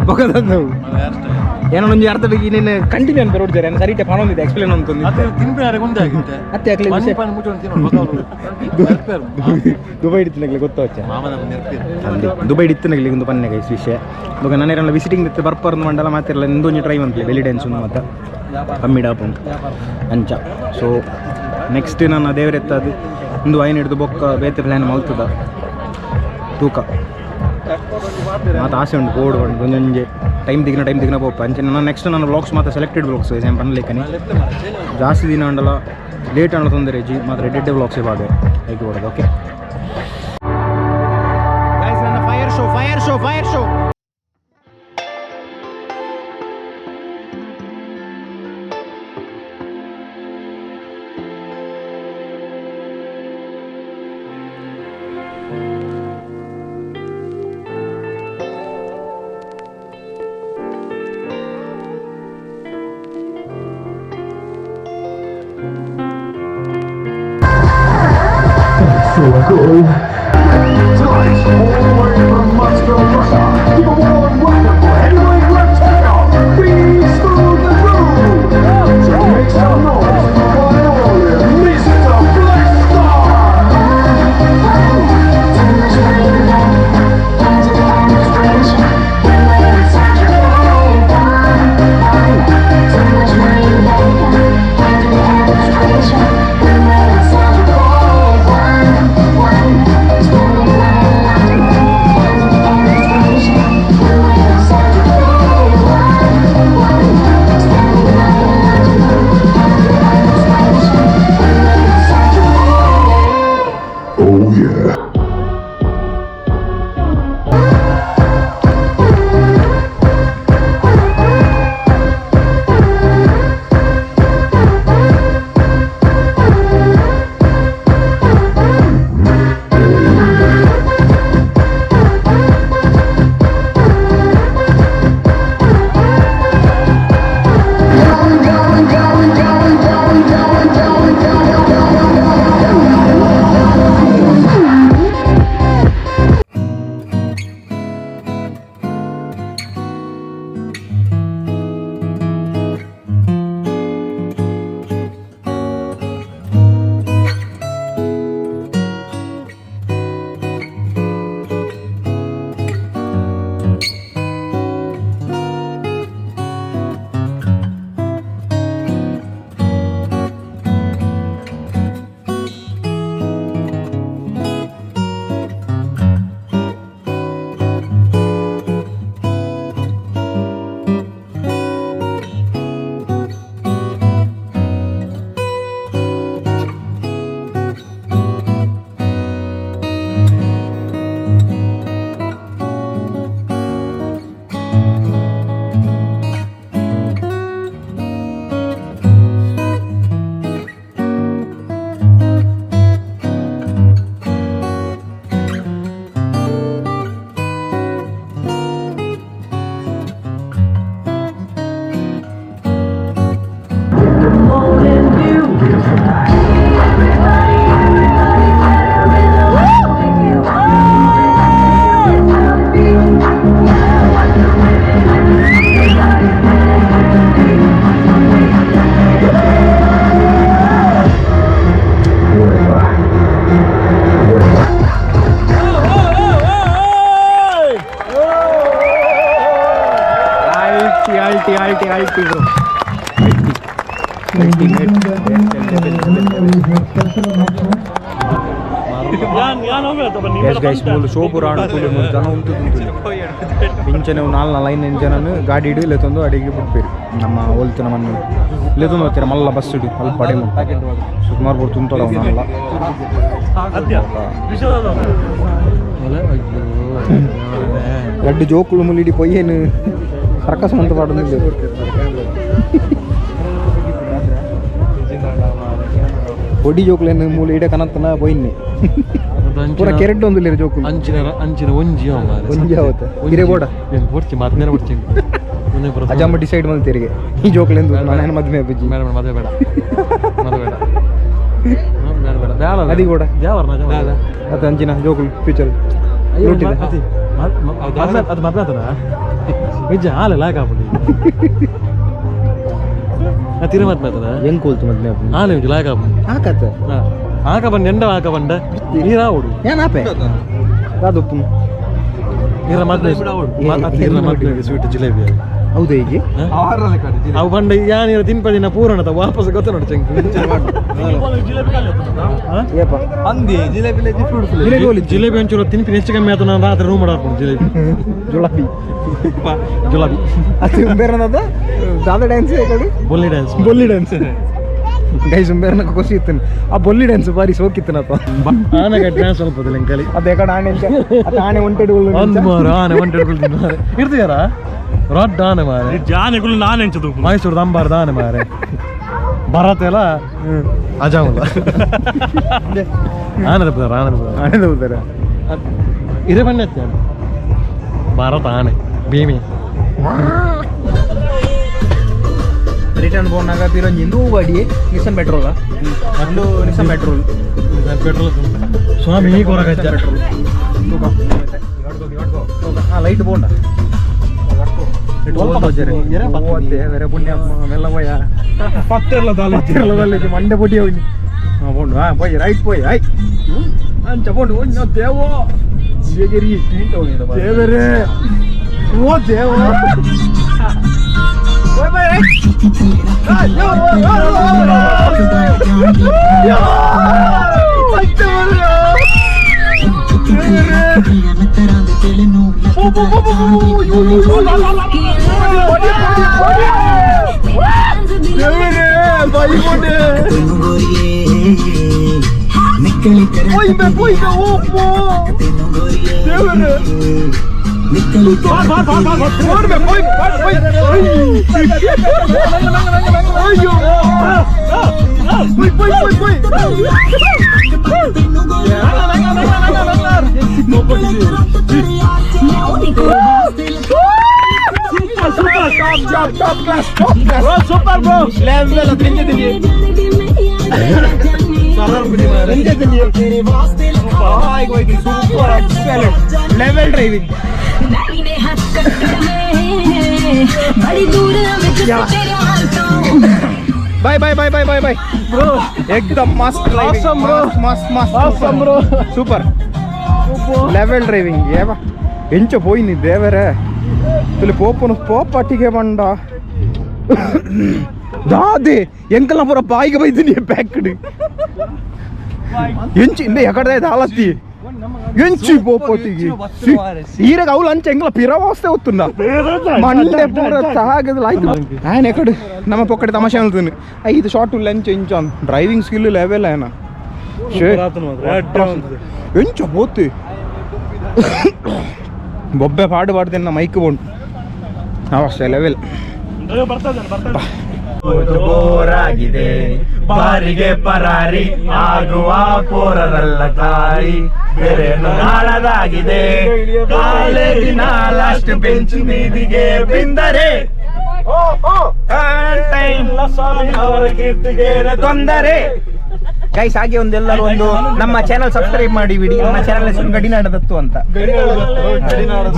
ಬೊಕದಂದವು ಏನೋ ಒಂಜಿ ಅರ್ಥದ ನೀನು ಕಂಟಿನ್ಯೂ ಅಂತ ರೋಡ್ ಜರ ಸರಿಟೆ ಪಣೊಂದಿದೆ ಎಕ್ಸ್ಪ್ಲೇನ್ ಅಂತಂದು
ಅತ್ತೆ
ಅತ್ತೆ ಅಕ್ಲೆ ವಿಷಯ ದುಬೈ ಇತ್ತಿನಗ್ಲೆ ಗೊತ್ತಾಚೆ ದುಬೈ ಇತ್ತಿನಗ್ಲಿ ಒಂದು ಪನ್ನೆ ಗೈಸ್ ವಿಷಯ ಬೊಕ ನಾನೇರಲ್ಲ ವಿಸಿಟಿಂಗ್ ಇತ್ತು ಬರ್ಪರ್ದು ಮಂಡಲ ಮಾತಿರಲ್ಲ ನಿಂದೊಂಜಿ ಟ್ರೈ ಮಂತ್ಲಿ ಬೆಲಿ ಡ್ಯಾನ್ಸ್ ಒಂದು ಮಾತ ಕಮ್ಮಿಡಾಪು ಅಂಚ. ಸೊ ನೆಕ್ಸ್ಟ್ ನನ್ನ ದೇವರೆತ್ತದು ಒಂದು ಐನ್ ಹಿಡಿದು ಬೊಕ್ಕ ಬೇತೆ ಪ್ಲ್ಯಾನ್ ಮಲ್ತದ ತೂಕ ಮಾತು ಆಸೆ ಉಂಟು ಬೋರ್ಡ್ ಉಂಟು ಒಂದೊಂಜೆ ಟೈಮ್ ದಿಗ್ನ ಪೋಪ ಅಂಚೆ ನಾನು ನೆಕ್ಸ್ಟ್ ನನ್ನ ಬ್ಲಾಗ್ಸ್ ಮಾತ್ರ ಸೆಲೆಕ್ಟೆಡ್ ಬ್ಲಾಗ್ಸ್ ಏನು ಪನ್ಲೇಕನಿ ಜಾಸ್ತಿ ದಿನ ಉಂಡಲ್ಲ ಲೇಟ್ ಅನ್ನೋ ತೊಂದರೆ ಜಿ ಮಾತ್ರ ಎಡ್ಡೆ ಬ್ಲಾಗ್ಸ್ ಬಾಡೆ ಐಕೆ ಕೊಡೋದು. ಓಕೆ ನನ್ನ fire show fire show fire show.
So cool. Tonight, all the way from Moscow, Russia, give a warm welcome for heavyweight world title, Be Smooth and Rude. So make some noise for one and only Mr. Black Star. Oh yeah.
Alti alti alti bro. Ultimate. Yes guys, ಮೂಲು ಶೋಪುರಾಣ ಕೂಲಿ ಮೂಲು ಜನ ಉಂಟು ಪಿಂಚನೆ ನಾಲ್ನ line ಜನನು ಗಾಡಿ ಇಡು ಲೆತ್ತೊಂದು ಅಡಿಗೆ ಬಿಡ್ಪೇರು ನಮ್ಮ ಒಲ್ತು ನಮ್ಮನ್ನು ಲೆತ್ತೊಂದು ಹೋಗ್ತೀರ ಮಲ್ಲ ಬಸ್ ಇಡು ಅಲ್ಪ ಅಡಿ ಸುಮಾರು ಬೋರ್ ತುಂತೋಡ ನಾಲ್ಲ ರಡ್ಡು ಜೋಕುಳು ಮುಲಿಡಿ ಪೊಯ್ಯೇನು ಸರ್ಕಸ್ ಮಂತ ಪಾಡೊಂದು ಪೊಡಿ ಜೋಕುಲೇನು ಮೂಲು ಇಡ ಕನತ್ತನ ಪೊಯ್ನೆ. ಪೂರ ಕೆರೆಟ್ ಒಂದುಲ್ಲೇರು ಜೋಕುಲು
ಅಂಚಿನ ಅಂಚಿನ ಒಂಜಿ
ಒಂಜಿ ಆವತ್ತೆ ಹಿರೇ ಬೋಡ
ಕೊಡ್ಚಿ ಮಾತು ಕೊಡ್ಚಿ
ಅಜಮ್ಮ ಡಿಸೈಡ್ ಮಾಡ್ತೀರಿಗೆ ಈ ಜೋಕುಲೆಂದು ನಾನು ಮದುವೆ ಅಪ್ಪಾಜಿ
ಬೇಡ ಬೇಡ ಮದುವೆ ಬೇಡ ಮದುವೆ ಬೇಡ ಬೇಡ ಬೇಡ ಬೇಡ
ಅದಿ ಕೂಡ
ಯಾವ
ಅದು ಅಂಚಿನ ಜೋಕುಲು ಫ್ಯೂಚರ್
ಅದು ಮದ್ವೆ ಆತನ ನಿಜ ಹಾಲೆ ಲಾಕ್ ಆಪುಂಡು ತಿರು ಮದ್ವೆ ಆತನ
ಹೆಂಗ್ ಕೂಲ್ತು ಮದ್ವೆ ಆಪುಂಡು
ಹಾಲೆ ಉಂಟು ಲಾಕ್ ಆಪುಂಡು
ಹಾಕತ್ತ
ಆಕ ಬಂಡ ಎಂಡ ಆಕ ಬಂಡ ನೀರಾವುಡು
ಏನ್ ಆಪೆ ದಾದೊಪ್ಪು
ನೀರ ಮದ್ವೆ ನೀರ ಮದ್ವೆ ಸ್ವೀಟ್ ಜಿಲೇಬಿ
ಹೌದಾ ಹೀಗೆ
ಅವು ಬಂಡ ಯಾ ನೀರು ತಿನ್ಪದಿನ ಪೂರ್ಣತ ವಾಪಸ್ ಗೊತ್ತ ನೋಡಿ ಚೆಂಗ್
ಏಪ
ಅಂದಿ ಜಿಲೇಬಿ
ಜಿಲೇಬಿ
ಜಿಲೇಬಿ ಒಂಚೂರು ತಿನ್ಪಿನ ಹೆಚ್ಚು ಕಮ್ಮಿ ಆಯ್ತು ನಾನು ರಾತ್ರಿ ರೂಮ್ ಮಾಡಾರ್ಕೊಂಡು ಜಿಲೇಬಿ
ಜುಲಾಬಿ
ಜುಲಾಬಿ
ಅದು ಬೇರೆ ದಾದ ಡ್ಯಾನ್ಸ್ ಕಡೆ
ಬೊಲ್ಲಿ ಡ್ಯಾನ್ಸ್
ಬೊಲ್ಲಿ ಡ್ಯಾನ್ಸ್ ಗೈಸ್ ಬೇರೆ ಖುಷಿ ಇತ್ತು ಆ ಬೊಲ್ಲಿ ಡ್ಯಾನ್ಸ್ ಬಾರಿ ಸೋಕಿತ್ತನಪ್ಪ
ಆನೆ ಡ್ಯಾನ್ಸ್ ಸ್ವಲ್ಪ ಲೆಂಕಲಿ
ಅದು ಎಕಡೆ ಆಣೆ ಅದು ಆಣೆ ಒಂಟೆಡು
ಒಂದು ಮಾರು ಆನೆ ಒಂಟೆಡು ಇರ್ತೀಯಾರ ರೊಡ್ಡ ಆನೆ ಮಾರೆ
ಜಾನೆಗಳು ನಾನು ಎಂಚದು
ಮೈಸೂರು ಅಂಬಾರ್ದ ಆನೆ ಮಾರೆ ಭರತ್ ಎಲ್ಲ ಅಜಾಮಲ್ಲ ಆನೆ ತಪ್ಪುದಾರ ಆನೆ ತಪ್ಪುದಾರ
ಆಣೆ ತಪ್ಪುದಾರ
ಇದೇ ಬಣ್ಣ ಎತ್ತಿ ಭಾರತ ಆನೆ ಭೀಮಿ
ರಿಟರ್ನ್ ಪೋನಾಗ ಪಿರೊಂಜಿ ಇಂದು ಗಾಡಿ ನಿಸನ್ ಪೆಟ್ರೋಲ್ ಒಂದು Nissan petrol
petrol ಸ್ವಾಮಿ ಈ ಕೊರಗಜ್ಜ
ಪೆಟ್ರೋಲ್ ಹಾಂ ಲೈಟ್ ಬೋಂಡ ಮಂಡೆ ಪೊಡಿ ಹೋಗಿ ಪೋಂಡು ಹಾಂ ಪೋಯ್ ರೈಟ್ ಪೋಯ್ ಆಯ್ ಅಂಚ ಪೋಂಡು ಒಂಜಿ ದೇವೋ ದೇವರೇ ಓ ದೇವೋ bye bye right
Super bro
level driving bye bye bye bye bye bye bro एकदम मस्त ड्राइविंग ब्रो मस्त मस्त
Awesome bro.
Super level driving ಏವ ಎಂಚ ಪೋಯಿನಿ ದೇವರೇ ತುಲಿ ಪೋಪನು ಪೋಪಟ್ಟಿಗೆ ಬಂಡ ದಾದೆ ಎಂಕಲ್ನ ಪೂರ ಬಾಯಿಗೆ ಬೈದಿನಿ ಪ್ಯಾಕ್ಡ್ ಎಂಚು ಇಂದ ಎಕಡೆ ದಾಲತ್ತಿ ಎಂಚು ಪೋಪಟ್ಟಿಗೆ ಈರಗ ಅವಳು ಅಂಚ ಎಂಕಲ ಪಿರವಾಸ್ತೆ ಒತ್ತುಂಡ ಮಂಡೆ ಪೂರ ತಾಗದಲ್ಲ ಆಯ್ತು ఆయన ఎక్కడ ನಮ್ಮ ಪೊಕ್ಕಡೆ ತಮಾಷೆ ಹೇಳ್ತೀನಿ ಇದು ಶಾರ್ಟ್ ಲಂಚ್ ಇಂಚ driving skill level ఆయన ಎಂಚ ಪೋತಿ ಬೊಬ್ಬೆ ಪಾಡು ಪಾಡ್ತೇನೆ ನಾ ಮೈಕ್ ಬೋಂಡು ಅವಶ್ಯ ಲೆವೆಲ್
ಬೋರಾಗಿದೆ ಬಾರಿಗೆ ಪರಾರಿ ಆಗುವ ಪೋರರಲ್ಲ ತಾರಿ ಬೇರೆ ನಾಳದಾಗಿದೆ ಕಾಲೇಜಿನ ಲಾಸ್ಟ್ ಬೆಂಚ್ ಬೀದಿಗೆ ಬಿಂದರೆ ಅವರ ಕೀರ್ತಿಗೆ ತೊಂದರೆ.
ಗೈಸ್ ಹಾಗೆ ಒಂದೆಲ್ಲರೂ ಒಂದು ನಮ್ಮ ಚಾನಲ್ ಸಬ್ಸ್ಕ್ರೈಬ್ ಮಾಡಿ ಬಿಡಿ. ನಮ್ಮ ಚಾನಲ್ ಹೆಸರು ಗಡಿನಾಡ ದತ್ತು ಅಂತ, GADINAD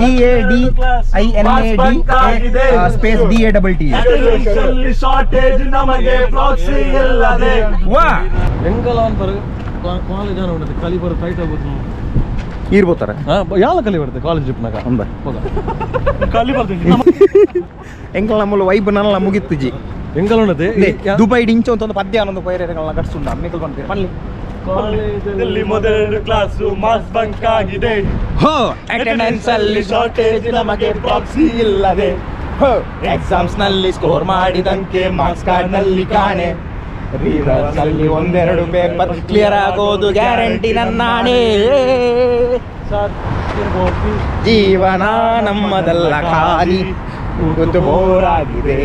space DATT.
Shortage ನಮಗೆ ಪ್ರಾಕ್ಸಿ ಇಲ್ಲದೆ
ವಾ
ಎಂಕಲ ಅಂತಾರೆ ಕಾಲೇಜ್ ಉಂಟು ಕಲಿ ಬರೋ ಟೈಟ್ ಆಗ್ಬೋದು.
ಈರ್ಬೋತಾರೆ
ಯಾಲ ಕಲಿ ಬರ್ತದೆ ಕಾಲೇಜ್ ಇಪ್ಪನಾಗ
ಅಂಬ
ಕಲಿ ಬರ್ತೀನಿ
ಎಂಕಲ್ ನಮ್ಮಲ್ಲ ವೈಬ್ ನಲ್ಲ ಮುಗಿತ್ತು ಜಿ.
ಎಂಕಲ ಉಂಟು
ದುಬೈ ಡಿಂಚು ಅಂತ ಒಂದು ಪದ್ಯ ಅನ್ನೊಂದು ಪೈರೇಗಳ ಕಟ್ಸುಂಡ ಅಮ್ಮಿಕಲ್ ಬಂದ್ಪೇರು ಪನ್ಲಿ.
ಕಾಲೇಜಲ್ಲಿ ಮೊದಲೆರಡು class mass bunk ಆಗಿದೆ.
ಹೋ ಅಟೆಂಡೆನ್ಸ್ ಅಲ್ಲಿ
ಶಾರ್ಟೇಜ್ ನಮಗೆ ಪ್ರಾಕ್ಸಿ ಇಲ್ಲದೆ.
ಹೋ ಎಕ್ಸಾಮ್ಸ್ ನಲ್ಲಿ ಸ್ಕೋರ್ ಮಾಡಿದಂತೆ ಮಾರ್ಕ್ಸ್ ಕಾರ್ಡ್ ನಲ್ಲಿ ಕಾಣೆ. ರೀಸರ್ಚ್ ಅಲ್ಲಿ ಒಂದೆರಡು ಪೇಪರ್ ಕ್ಲಿಯರ್ ಆಗೋದು ಗ್ಯಾರಂಟಿ ನನ್ನಾಣೆ. ಜೀವನ ನಮ್ಮದಲ್ಲ ಖಾಲಿ, ಗೊತ್ತು ಬೋರಾಗಿದೆ,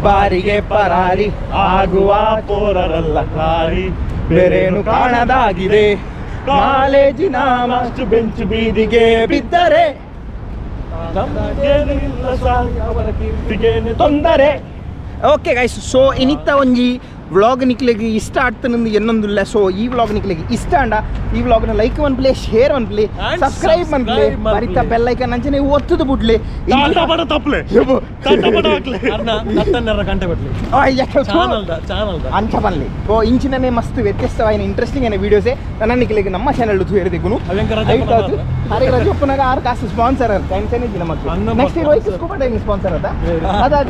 ಬಾರಿಗೆ ಪರಾರಿ
ಆಗುವ ಪೋರರಲ್ಲ ಕಾರಿ,
ಬೇರೇನು ಕಾಣದಾಗಿದೆ. ಕಾಲೇಜಿನ
ಲಾಸ್ಟ್ ಬೆಂಚ್ ಬೀದಿಗೆ
ಬಿದ್ದರೆ
ನಮಗೇನಿಲ್ಲ ಸಾರ್ ಅವರ ಕೀರ್ತಿಗೇನೆ
ತೊಂದರೆ. ಓಕೆ ಗೈಸ್, ಸೊ ಇನಿತ್ತ ಒಂಜಿ ವ್ಲಾಗ್ ನಿಕ್ಲೆಗ್ ಇಷ್ಟ ಆಡ್ತನಂದು ಎನ್ನೊಂದುಲ್ಲ. ಸೊ ಈ ವ್ಲಾಗ್ ನಿಕ್ಲೆಗ್ ಇಷ್ಟ ಅಂಡ ಈ ವ್ಲಾಗ್ನ ಲೈಕ್ ಮನ್ಪ್ಲೆ, ಶೇರ್ ಮನ್ಪ್ಲೆ,
And
subscribe ಮನ್ಪ್ಲೆ,
subscribe ಮನ್ಪ್ಲೆ.
ಬರಿತ ಬೆಲ್ ಐಕನ್ ಅಂಚನೆ ಒತ್ತುದು ಬುಡ್ಲೆ.
ಟಾಟಾ ಬಡ ತಪ್ಪಲೆ ಟಾಟಾ ಬಡ ಹಾಕ್ಲೆ.
ಅರ್ನ ನತ್ತನ್ನೆರ ಗಂಟೆ ಬಿಡ್ಲಿ ಚಾನಲ್ the channel the
ಅಂಚ ಪನ್ಲೆ. ಓ ಇಂಚಿನನೇ ಮಸ್ತ್ ವ್ಯತ್ಯಸ್ತವಾಯಿನ ಇಂಟ್ರೆಸ್ಟಿಂಗ್ అయిన ವೀಡಿಯೋಸೇ ನನ್ನ ನಿಕ್ಲೆಗ್ ನಮ್ಮ ಚಾನಲ್ ತೂಯೆರೆ ದಿಗುನು.
ಅವೆಂಕ ರಜೆ
ಐತಾದ್ ಅರೆಗ್ ರಜೆ ಉಪ್ಪುನಗ ಆರು ಕಾಸು ಸ್ಪಾನ್ಸರ್ ಅರ್ಥ ಟೆನ್ಷನ್ ಇಜ್ಜಿ ನಮಕ್.
ಅನ್ನ
ನೆಕ್ಸ್ಟ್ ಇಯರ್ ವೈಕ್ ಸ್ಕೂಬಾ ಡೈವಿಂಗ್ ಸ್ಪಾನ್ಸರ್ ಅದ ಅದಾದ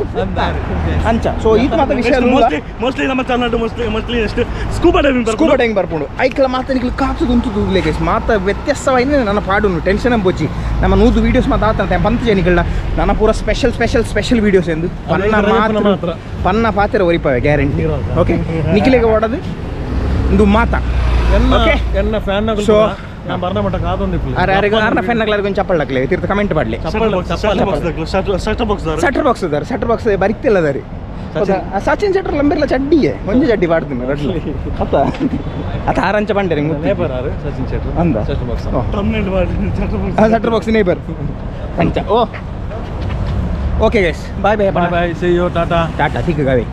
ಅಂಚ. ಸೊ ಈತ್ ಮಾತ ವಿಷಯ
ಮೋಸ್ಟ್ಲಿ ಮೋಸ್ಟ್ಲಿ ನಮ್ಮ ಚಾನಲ್ ಮೋಸ್ಟ್ಲಿ ಮೋಸ್ಟ್ಲಿ ಎಷ್ಟು ಸ್ಕೂಬಾ ಡೈವಿಂಗ್
ಸ್ಕೂಬಾ ಡೈವಿಂಗ್ ಬರ್ಪುಂಡು. ಐಕ್ಲ ಮಾತ ನಿಕ್ಲು ಕಾಸು ಉಂತು ಗೈಸ್. ಮಾತ ವ್ಯತ್ಯಾಸವಾಯಿನ ನನ್ನ ಪಾಡುನು ಟೆನ್ಷನ್ ಬೊಚ್ಚಿ ನಮ್ಮ ನೂದು ವೀಡಿಯೋಸ್ ಮಾತ ಆತನ ಪಂತ ಜನಿಗಳ ನನ್ನ ಪೂರ ಸ್ಪೆಷಲ್ ಸ್ಪೆಷಲ್ ಸ್ಪೆಷಲ್ ವೀಡಿಯೋಸ್ ಎಂದು ಪನ್ನ
ಅದೇ
ಮಾತ್ರ
ಮಾತ್ರ.
ಪನ್ನ ಪಾತ್ರ ಒರಿಪವೆ ಗ್ಯಾರಂಟಿ. ಓಕೆ ನಿಖಿಲಿಗೆ ಓಡದು ಇಂದು ಮಾತ.
ಎನ್ನ
Okay.
ಎನ್ನ ಫ್ಯಾನ್
So,
ನಾನು ಬರ್ನ ಮಟ್ಟ ಕಾದೊಂದು
ಅರೆ ಅರೆ ಅರ್ನ ಫ್ಯಾನ್ ನಗ್ಲಾರ ಕೊಂಚ ಚಪ್ಪಲ್ ತೀರ್ಥ ಕಮೆಂಟ್ ಮಾಡಲಿ.
Chappal chappal
shutter box
centre box ಅದಾರ, ಸೆಟರ್ ಬಾಕ್ಸ್ ಬರಿತಿಲ್ಲ ಅದಾರಿ. ಸಚಿನ್ ಶೆಟ್ಟರ್ ಲಂಬಿರ್ಲ ಚಡ್ಡಿಯೇ ಒಂಜಿ ಚಡ್ಡಿ ಪಾಡ್ತೀನಿ ರಡ್ಲಿ ಅತ್ತ ಅತ್ತ ಆರಂಚ ಪಂಡೆ ನಿಂಗೆ
ನೇಬರ್ ಆರು ಸಚಿನ್ ಶೆಟ್ಟರ್
ಅಂದ
ಶಟರ್ ಬಾಕ್ಸ್
ಥಂಬ್ನೇಲ್ ಮಾಡಿ shutter box
centre box neighbour ಅಂಚ. ಓ okay guys, bye bye.
Bye bye, see you, tata.
Tata ತಿಕ್ಕ ಗಾವೆ.